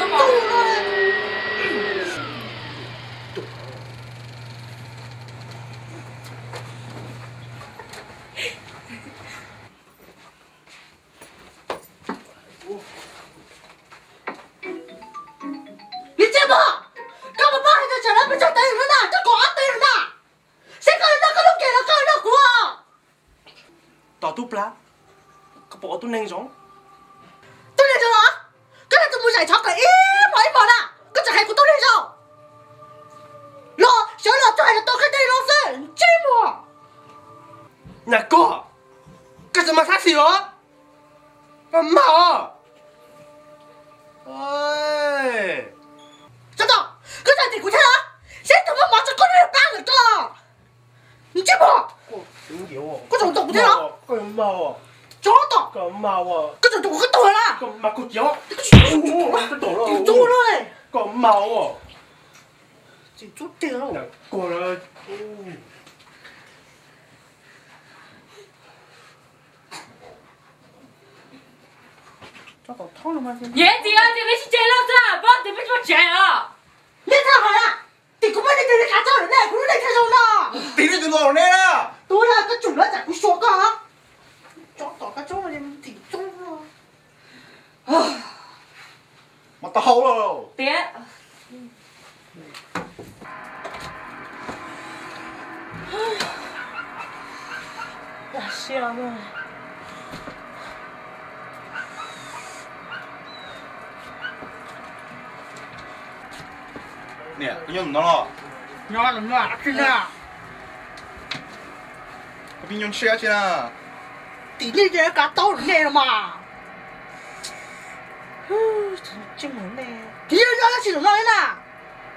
tsis tau no. Niam Ntxawm Mos, koj puas paub hais tias tsam no peb tso tes lawm na, koj kom ob tes lawm na. Saib koj noj koj lub kiag los koj noj kuv. Tom tub plag, koj puas ua tub neeg zoo? Tub neeg zoo los? Koj nrog tus mus zaim tshov kom ib hmos ib hmos na, koj tseem hais kuv tub neeg zoo. Los xyov los tsuas hais los tau koj tes los xwb, ntsej muag. Niam koj, koj tseem mas xav xwm os. Koj mag os. Tso tom, koj tseem tim kuv thiab los? Saib tus maj mov tso koj lub pab lawm tso. Ntsej muag. Koj tseem tom kuv thiab los? Tso tom. Koj tseem tom kuv koj tuag na. Tso los. Tseem tsuab tiag lauj. Niam txiv, txiv, neb sib ceg loj xwb, pab txiv peb tsuas tsev os. Nej txhob hais na, tim kuv muaj neeg tiag li kav txog lawm ne, kuv lub neej thiaj zoo no. Tim nej tus los ne na. Tus no koj tsum lawv tsam kuv suav koj. Tso tom koj tsob tim tsob. Mas tau hau los. Tiag. Niam, koj nyob no los? Nyob no tsis na. Koj pib nyob ntshe tsis na. Tim nej kav tau nej los mas. Tim nej nyob tsis los no na.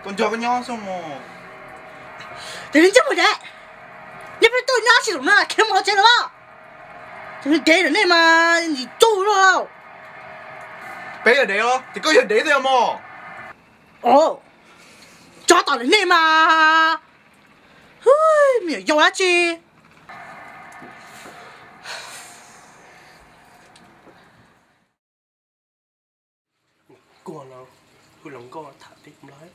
Tuaj nrog koj nyob xwb mos. Tim nej nyob mus de. Nej peb tuaj nyob tsis los no khiav mus hauv tsev los. Dev lawm nej mas nim txuj lauj. Peb yog dev los ces koj yog dev thiab mos. Tso tom lawm nej mas. Me nyuam yau dab tsi. Kuag no, hu hluas nkauj tham teb kuv lawm.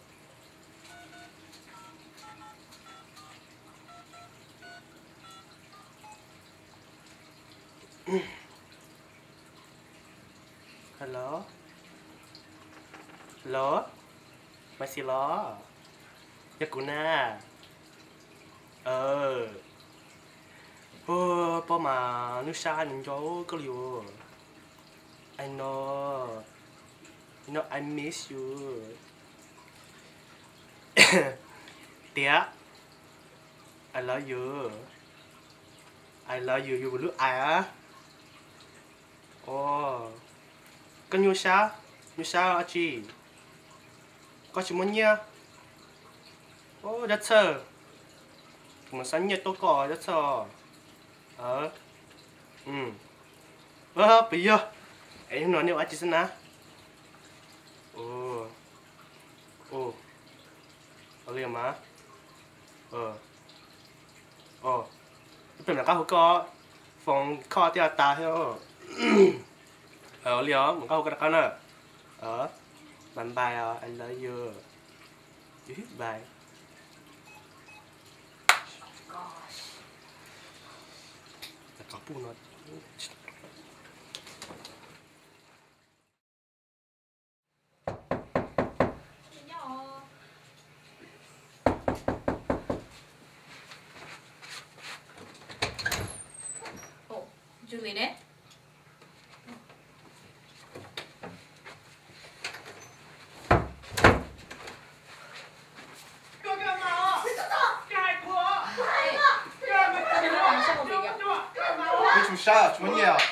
Hello, hello, Maiv Xis los? Yog kuv na. Ua, paub mas hnub sab nws nco koj li os. I know, you know I miss you. Tiag, I love you, I love you, you lub ais. Ua, koj nyuaj sab, nyuaj sab dab tsi? Koj tsis muaj nyiaj? Ua, Dab Txhawj, kuv mus xa nyiaj tuaj koj Dab Txhawj. Puas yog? Es hnub no nej ua dab tsi xwb na? Ua li mas. Peb mam rov qab hu koj, foos kho thiaj tas thiab. Ua li os, mam rov qab hu koj rov qab na. Bye bye, I love you. Bye. Julie ne? Peb tsum sab tsis muaj nyiaj.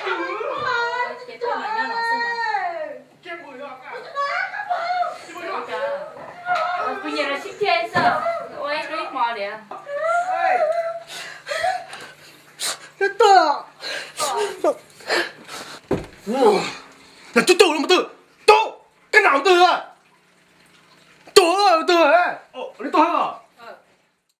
Kuv nyiam los sib ceg xwb, ua ib hmo li. Nws twb tuaj lawm.